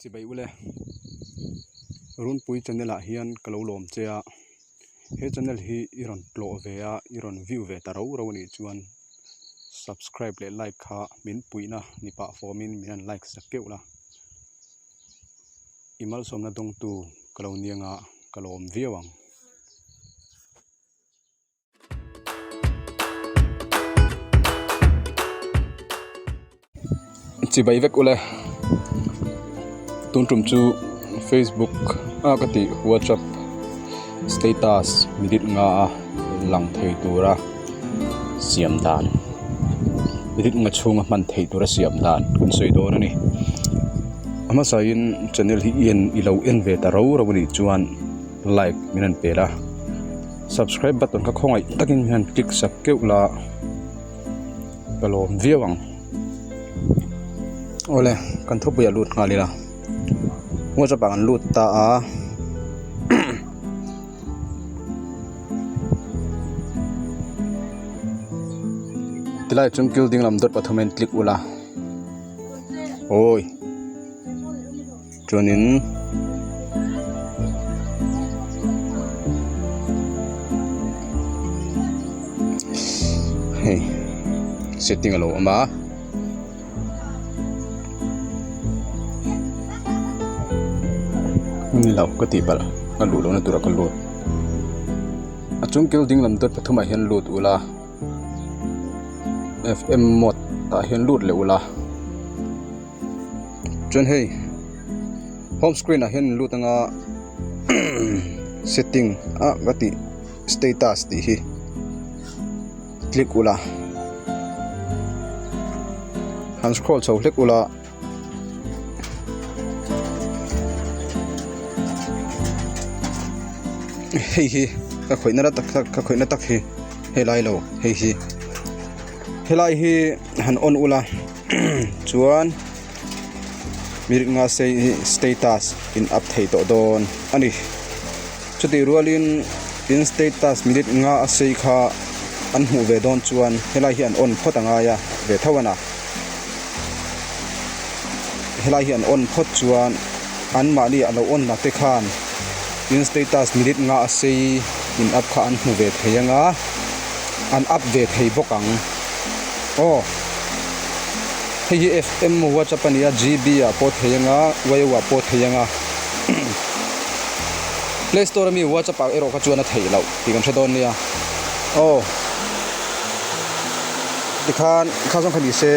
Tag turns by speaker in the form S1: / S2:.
S1: Chibai ule, Runpui channel ah hian ka lo lawm che a, he channel hi i rawn tlawh ve a, i rawn view ve ta rau rau a nih chuan subscribe leh like kha min puihna ni pah fawmin min han like sak keuh la, i malsawmna dawngtu ka lo niang a, ka lawm viau ang. Chibai vek ule tun tum chu facebook a ka tih whatsapp status minute nga a lang thei tura siam dan minute nga chhunga hman theih tura siam dan kan sawi dawn a ni a hmasa in channel hi i en i lo en ve ta rau rau a nih chuan like min rawn pel a. Subscribe button kha khawngaih takin hian click sak keuh la ka lawm viau ang. Awle kan thupui ah lut nghal ila whatsapp ah kan lut ta a tilai ah chuan kil ding lam dawt pathumin click ula awi. Chuanin hei setting a lo awm a. Ni lo ka tih palh ka luh lohna turah ka lut a chung kil ding lam dawt pathumah hian lut ula F_M mode tah hian lut leh ula. Chuan hei home screen ah hian lut anga setting ah ka tih status tih hi click ula han scroll chho hlek ula. Hei hi ka khawihna la tak ka khawihna tak hi helai lo hei hi helai hi han on ula. Chuan miringa sei hi status in up thei tawh dawn a ni. Chutih rualin in status minute nga a sei kha an hmuh ve dawn chuan helai hi an on phawt a ngai a ve tho a na. Helai hi an on phawt chuan anmahni a lo on na te khan in status minute nga a sei in up kha an hmu ve thei anga an up ve thei bawk ang. Aw hei hi F_M whatsapp a ni a G_B ah pawh thei anga Y_O ah pawh thei anga play store ami whatsapp ah erawh kha chuan a theih loh tih kan hre dawn nia aw tikhan kha zawng kha ni se.